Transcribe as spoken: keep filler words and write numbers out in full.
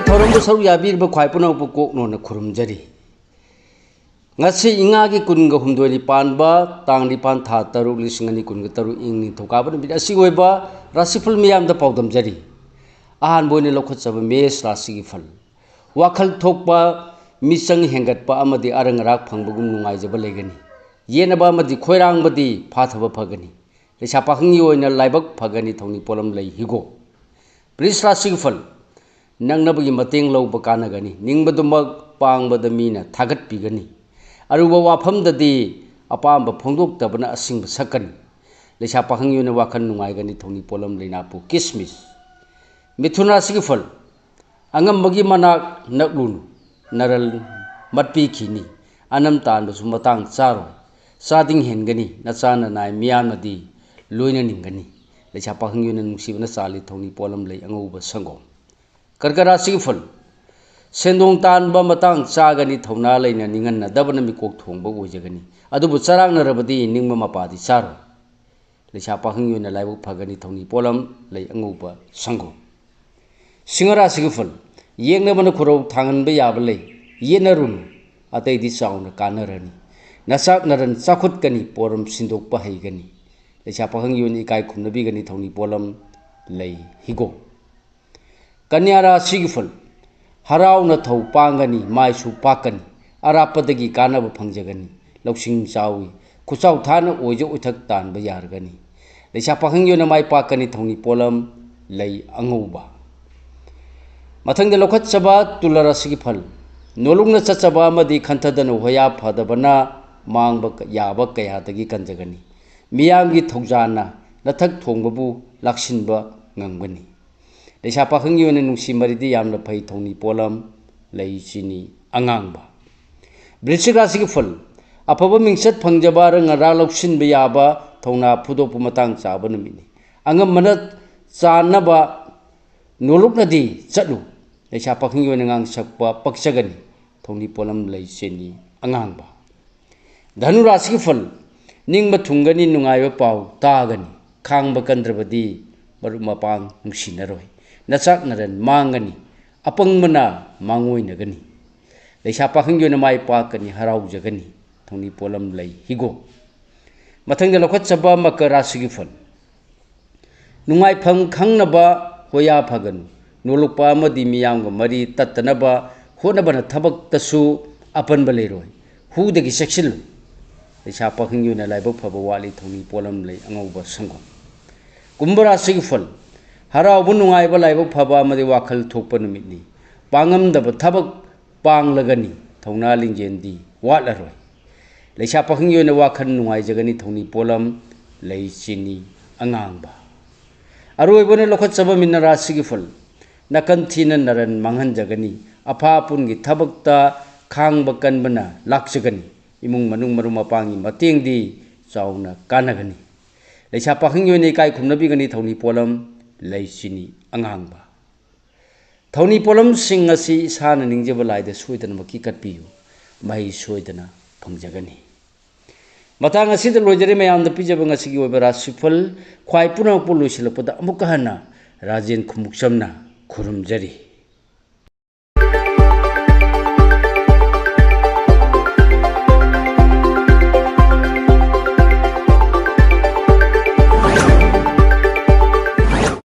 ꯊꯧꯔꯝꯗ ꯁꯔꯨꯛ ꯌꯥꯕꯤꯔꯤꯕ ꯈ꯭ꯋꯥꯏ ꯄꯨꯝꯅꯃꯛꯄꯨ ꯀꯣꯛꯅꯣꯟꯅ ꯈꯨꯔꯨꯝꯖꯔꯤ꯫ ꯉꯁꯤ ꯏꯉꯥꯒꯤ ꯀꯨꯟꯒ ꯍꯨꯝꯗꯣꯏꯅꯤ ꯄꯥꯟꯕ, ꯇꯥꯡ ꯅꯤꯄꯥꯟ, ꯊꯥ ꯇꯔꯨꯛ, ꯂꯤꯁꯤꯡ ꯑꯅꯤ ꯀꯨꯟꯒ ꯇꯔꯨꯛ, ꯏꯪ ꯅꯤꯡꯊꯧꯀꯥꯕ ꯅꯨꯃꯤꯠ ꯑꯁꯤ ꯑꯣꯏꯕ ꯔꯥꯁꯤꯐꯜ ꯃꯤꯌꯥꯝꯗ ꯄꯥꯎꯗꯝꯖꯔꯤ꯫ ꯑꯍꯥꯟꯕ ꯑꯣꯏꯅ ꯂꯧꯈꯠꯆꯕ ꯃꯦꯁ ꯔꯥꯁꯤꯒꯤ ꯐꯜ꯫ ꯋꯥꯈꯜ ꯊꯣꯛꯄ, ꯃꯤꯆꯪ ꯍꯦꯟꯒꯠꯄ ꯑꯃꯗꯤ ꯑꯔꯪ ꯑꯔꯥꯛ ꯐꯪꯕꯒꯨꯝ ꯅꯨꯡꯉꯥꯏꯖꯕ ꯂꯩꯒꯅꯤ꯫ ꯌꯦꯠꯅꯕ ꯑꯃꯗꯤ ꯈꯣꯏꯔꯥꯡꯕꯗꯤ ꯐꯥꯊꯕ ꯐꯒꯅꯤ꯫ ꯂꯩꯁꯥ ꯄꯥꯈꯪꯒꯤ ꯑꯣꯏꯅ ꯂꯥꯏꯕꯛ ꯐꯒꯅꯤ, ꯊꯧꯅꯤ ꯄꯣꯠꯂꯝ ꯂꯩ ꯍꯤꯒꯣꯛ꯫ ꯕ꯭ꯔꯤꯖ ꯔꯥꯁꯤꯒꯤ ꯐꯜ꯫ ꯅꯛꯅꯕꯒꯤ ꯃꯇꯦꯡ ꯂꯧꯕ ꯀꯥꯟꯅꯒꯅꯤ꯫ ꯅꯤꯡꯕꯗꯨꯃꯛ ꯄꯥꯡꯕꯗ ꯃꯤꯅ ꯊꯥꯒꯠꯄꯤꯒꯅꯤ꯫ ꯑꯔꯨꯕ ꯋꯥꯐꯝꯗꯗꯤ ꯑꯄꯥꯝꯕ ꯐꯣꯡꯗꯣꯛꯇꯕꯅ ꯑꯁꯤꯡꯕ ꯁꯛꯀꯅꯤ꯫ ꯂꯩꯁꯥ ꯄꯥꯈꯪꯒꯤ ꯑꯣꯏꯅ ꯋꯥꯈꯜ ꯅꯨꯡꯉꯥꯏꯒꯅꯤ, ꯊꯧꯅꯤ ꯄꯣꯠꯂꯝ ꯂꯩꯅꯥꯄꯨ ꯀꯤꯁꯃꯤꯁ꯫ ꯃꯤꯊꯨꯟ ꯔꯥꯁꯤꯒꯤ ꯐꯜ꯫ ꯑꯉꯝꯕꯒꯤ ꯃꯅꯥꯛ ꯅꯛꯂꯨꯅꯨ, ꯅꯔꯜ ꯃꯠꯄꯤꯈꯤꯅꯤ꯫ ꯑꯅꯝ ꯇꯥꯟꯕꯁꯨ ꯃꯇꯥꯡ ꯆꯥꯔꯣꯏ꯫ ꯆꯥꯗꯤꯡ ꯍꯦꯟꯒꯅꯤ, ꯅꯆꯥ ꯅꯅꯥꯏ ꯃꯤꯌꯥꯝꯅꯗꯤ ꯂꯣꯏꯅꯅꯤꯡꯒꯅꯤ꯫ ꯂꯩꯁꯥ ꯄꯥꯈꯪꯒꯤ ꯑꯣꯏꯅ ꯅꯨꯡꯁꯤꯕꯅ ꯆꯥꯜꯂꯤ, ꯊꯧꯅꯤ ꯄꯣꯠꯂꯝ ꯂꯩ ꯑꯉꯧꯕ ꯁꯪꯒꯣꯝ꯫ ꯀꯔꯀ ꯔꯥꯁꯤꯒꯤ ꯐꯜ꯫ ꯁꯦꯟꯗꯣꯡ ꯇꯥꯟꯕ ꯃꯇꯥꯡ ꯆꯥꯒꯅꯤ, ꯊꯧꯅꯥ ꯂꯩꯅ ꯅꯤꯡꯍꯟꯅꯗꯕꯅ ꯃꯤꯀꯣꯛ ꯊꯣꯡꯕ ꯑꯣꯏꯖꯒꯅꯤ꯫ ꯑꯗꯨꯕꯨ ꯆꯔꯥꯡꯅꯔꯕꯗꯤ ꯅꯤꯡꯕ ꯃꯄꯥꯗꯤ ꯆꯥꯔꯣꯏ꯫ ꯂꯩꯁꯥ ꯄꯥꯈꯪꯒꯤ ꯑꯣꯏꯅ ꯂꯥꯏꯕꯛ ꯐꯒꯅꯤ, ꯊꯧꯅꯤ ꯄꯣꯠꯂꯝ ꯂꯩ ꯑꯉꯧꯕ ꯁꯪꯒꯣꯝ꯫ ꯁꯤꯡꯍ ꯔꯥꯁꯤꯒꯤ ꯐꯜ꯫ ꯌꯦꯛꯅꯕꯅ ꯈꯨꯔꯧ ꯊꯥꯡꯍꯟꯕ ꯌꯥꯕ ꯂꯩ, ꯌꯦꯠꯅꯔꯨꯅꯨ꯫ ꯑꯇꯩꯗꯤ ꯆꯥꯎꯅ ꯀꯥꯟꯅꯔꯅꯤ꯫ ꯅꯆꯥꯛ ꯅꯔꯟ ꯆꯥꯎꯈꯠꯀꯅꯤ, ꯄꯣꯔꯝ ꯁꯤꯟꯗꯣꯛꯄ ꯍꯩꯒꯅꯤ꯫ ꯂꯩꯁꯥ ꯄꯥꯈꯪꯒꯤ ꯑꯣꯏꯅ ꯏꯀꯥꯏ ꯈꯨꯝꯅꯕꯤꯒꯅꯤ, ꯊꯧꯅꯤ ꯄꯣꯠꯂꯝ ꯂꯩ ꯍꯤꯒꯣꯛ꯫ ꯀꯟꯌꯥ ꯔꯥꯁꯤꯒꯤ ꯐꯜ꯫ ꯍꯔꯥꯎꯅ ꯊꯧ ꯄꯥꯡꯒꯅꯤ, ꯃꯥꯏꯁꯨ ꯄꯥꯛꯀꯅꯤ꯫ ꯑꯔꯥꯞꯄꯗꯒꯤ ꯀꯥꯟꯅꯕ ꯐꯪꯖꯒꯅꯤ꯫ ꯂꯧꯁꯤꯡ ꯆꯥꯎꯏ, ꯈꯨꯆꯥꯎ ꯊꯥꯅ ꯑꯣꯏꯖ ꯑꯣꯏꯊꯛ ꯇꯥꯟꯕ ꯌꯥꯔꯒꯅꯤ꯫ ꯂꯩꯁꯥ ꯄꯥꯈꯪꯒꯤ ꯑꯣꯏꯅ ꯃꯥꯏ ꯄꯥꯛꯀꯅꯤ, ꯊꯧꯅꯤ ꯄꯣꯠꯂꯝ ꯂꯩ ꯑꯉꯧꯕ꯫ ꯃꯊꯪꯗ ꯂꯧꯈꯠꯆꯕ ꯇꯨꯂꯥ ꯔꯥꯁꯤꯒꯤ ꯐꯜ꯫ ꯅꯣꯂꯨꯛꯅ ꯆꯠꯆꯕ ꯑꯃꯗꯤ ꯈꯟꯊꯗꯅ ꯍꯣꯌꯥ ꯐꯗꯕꯅ ꯃꯥꯡꯕ ꯌꯥꯕ ꯀꯌꯥꯗꯒꯤ ꯀꯟꯖꯒꯅꯤ꯫ ꯃꯤꯌꯥꯝꯒꯤ ꯊꯧꯖꯥꯟꯅ ꯅꯊꯛ ꯊꯣꯡꯕꯕꯨ ꯂꯥꯛꯁꯤꯟꯕ ꯉꯝꯒꯅꯤ꯫ ꯂꯩꯁꯥ ꯄꯥꯈꯪꯒꯤ ꯑꯣꯏꯅ ꯅꯨꯡꯁꯤ ꯃꯔꯤꯗꯤ ꯌꯥꯝꯅ ꯐꯩ, ꯊꯧꯅꯤ ꯄꯣꯠꯂꯝ ꯂꯩ ꯆꯤꯅꯤ ꯑꯉꯥꯡꯕ꯫ ꯕ꯭ꯔꯤꯁꯤꯛ ꯔꯥꯁꯤꯒꯤ ꯐꯜ꯫ ꯑꯐꯕ ꯃꯤꯡꯆꯠ ꯐꯪꯖꯕ, ꯑꯔꯪ ꯑꯔꯥꯛ ꯂꯧꯁꯤꯟꯕ ꯌꯥꯕ, ꯊꯧꯅꯥ ꯐꯨꯗꯣꯛꯄ ꯃꯇꯥꯡ ꯆꯥꯕ ꯅꯨꯃꯤꯠꯅꯤ꯫ ꯑꯉꯝꯕꯅ ꯆꯥꯟꯅꯕ ꯅꯣꯂꯨꯛꯅꯗꯤ ꯆꯠꯂꯨ꯫ ꯂꯩꯁꯥ ꯄꯥꯈꯪꯒꯤ ꯑꯣꯏꯅ ꯉꯥꯡꯁꯛꯄ ꯄꯛꯆꯒꯅꯤ꯫ ꯊꯧꯅꯤ ꯄꯣꯠꯂꯝ ꯂꯩ ꯆꯤꯅꯤ ꯑꯉꯥꯡꯕ꯫ ꯙꯅꯨ ꯔꯥꯁꯤꯒꯤ ꯐꯜ꯫ ꯅꯤꯡꯕ ꯊꯨꯡꯒꯅꯤ, ꯅꯨꯡꯉꯥꯏꯕ ꯄꯥꯎ ꯇꯥꯒꯅꯤ꯫ ꯈꯥꯡꯕ ꯀꯟꯗ꯭ꯔꯕꯗꯤ ꯃꯔꯨꯞ ꯃꯄꯥꯡ ꯅꯨꯡꯁꯤꯅꯔꯣꯏ꯫ ꯅꯆꯥꯛ ꯅꯔꯟ ꯃꯥꯡꯒꯅꯤ꯫ ꯑꯄꯪꯕꯅ ꯃꯥꯡꯑꯣꯏꯅꯒꯅꯤ꯫ ꯂꯩꯁꯥ ꯄꯥꯈꯪꯒꯤ ꯑꯣꯏꯅ ꯃꯥꯏ ꯄꯥꯛꯀꯅꯤ, ꯍꯔꯥꯎꯖꯒꯅꯤ꯫ ꯊꯧꯅꯤ ꯄꯣꯠꯂꯝ ꯂꯩ ꯍꯤꯒꯣꯛ꯫ ꯃꯊꯪꯗ ꯂꯧꯈꯠꯆꯕ ꯃꯀꯔ ꯔꯥꯁꯤꯒꯤ ꯐꯜ꯫ ꯅꯨꯡꯉꯥꯏꯐꯝ ꯈꯪꯅꯕ ꯍꯣꯌꯥ ꯐꯒꯅꯨ꯫ ꯅꯣꯂꯨꯛꯄ ꯑꯃꯗꯤ ꯃꯤꯌꯥꯝꯒ ꯃꯔꯤ ꯇꯠꯇꯅꯕ ꯍꯣꯠꯅꯕꯅ ꯊꯕꯛꯇꯁꯨ ꯑꯄꯟꯕ ꯂꯩꯔꯣꯏ꯫ ꯍꯨꯗꯒꯤ ꯆꯦꯛꯁꯤꯜꯂꯨ꯫ ꯂꯩꯁꯥ ꯄꯥꯈꯪꯒꯤ ꯑꯣꯏꯅ ꯂꯥꯏꯕꯛ ꯐꯕ ꯋꯥꯠꯂꯤ꯫ ꯊꯧꯅꯤ ꯄꯣꯠꯂꯝ ꯂꯩ ꯑꯉꯧꯕ ꯁꯪꯒꯣꯝ꯫ ꯀꯨꯝꯚ ꯔꯥꯁꯤꯒꯤ ꯐꯜ꯫ ꯍꯔꯥꯎꯕ ꯅꯨꯡꯉꯥꯏꯕ ꯂꯥꯏꯕꯛ ꯐꯕ ꯑꯃꯗꯤ ꯋꯥꯈꯜ ꯊꯣꯛꯄ ꯅꯨꯃꯤꯠꯅꯤ꯫ ꯄꯥꯡꯉꯝꯗꯕ ꯊꯕꯛ ꯄꯥꯡꯂꯒꯅꯤ꯫ ꯊꯧꯅꯥ ꯂꯤꯡꯖꯦꯜꯗꯤ ꯋꯥꯠꯂꯔꯣꯏ꯫ ꯂꯩꯁꯥ ꯄꯥꯈꯪꯒꯤ ꯑꯣꯏꯅ ꯋꯥꯈꯜ ꯅꯨꯡꯉꯥꯏꯖꯒꯅꯤ꯫ ꯊꯧꯅꯤ ꯄꯣꯠꯂꯝ ꯂꯩ ꯆꯤꯅꯤ ꯑꯉꯥꯡꯕ꯫ ꯑꯔꯣꯏꯕꯅ ꯂꯧꯈꯠꯆꯕ ꯃꯤꯅ ꯔꯥꯁꯤꯒꯤ ꯐꯜ꯫ ꯅꯥꯀꯟ ꯊꯤꯅ ꯅꯔꯟ ꯃꯥꯡꯍꯟꯖꯒꯅꯤ꯫ ꯑꯐꯥ ꯑꯄꯨꯟꯒꯤ ꯊꯕꯛꯇ ꯈꯥꯡꯕ ꯀꯟꯕꯅ ꯂꯥꯛꯆꯒꯅꯤ꯫ ꯏꯃꯨꯡ ꯃꯅꯨꯡ ꯃꯔꯨꯞ ꯃꯄꯥꯡꯒꯤ ꯃꯇꯦꯡꯗꯤ ꯆꯥꯎꯅ ꯀꯥꯟꯅꯒꯅꯤ꯫ ꯂꯩꯁꯥ ꯄꯥꯈꯪꯒꯤ ꯑꯣꯏꯅ ꯏꯀꯥꯏ ꯈꯨꯝꯅꯕꯤꯒꯅꯤ꯫ ꯊꯧꯅꯤ ꯄꯣꯠꯂꯝ ꯂꯩ ꯆꯤꯅꯤ ꯑꯉꯥꯡꯕ꯫ ꯊꯧꯅꯤ ꯄꯣꯠꯂꯝꯁꯤꯡ ꯑꯁꯤ ꯏꯁꯥꯅ ꯅꯤꯡꯖꯕ ꯂꯥꯏꯗ ꯁꯣꯏꯗꯅꯃꯛꯀꯤ ꯀꯠꯄꯤꯌꯨ꯫ ꯃꯍꯩ ꯁꯣꯏꯗꯅ ꯐꯪꯖꯒꯅꯤ꯫ ꯃꯇꯥꯡ ꯑꯁꯤꯗ ꯂꯣꯏꯖꯔꯦ ꯃꯌꯥꯝꯗ ꯄꯤꯖꯕ ꯉꯁꯤꯒꯤ ꯑꯣꯏꯕ ꯔꯥꯁꯤꯐꯜ꯫ ꯈ꯭ꯋꯥꯏ ꯄꯨꯝꯅꯃꯛꯄꯨ ꯂꯣꯏꯁꯤꯜꯂꯛꯄꯗ ꯑꯃꯨꯛꯀ ꯍꯟꯅ ꯔꯥꯖꯦꯟ ꯈꯨꯃꯨꯛꯆꯝꯅ ꯈꯨꯔꯨꯝꯖꯔꯤ꯫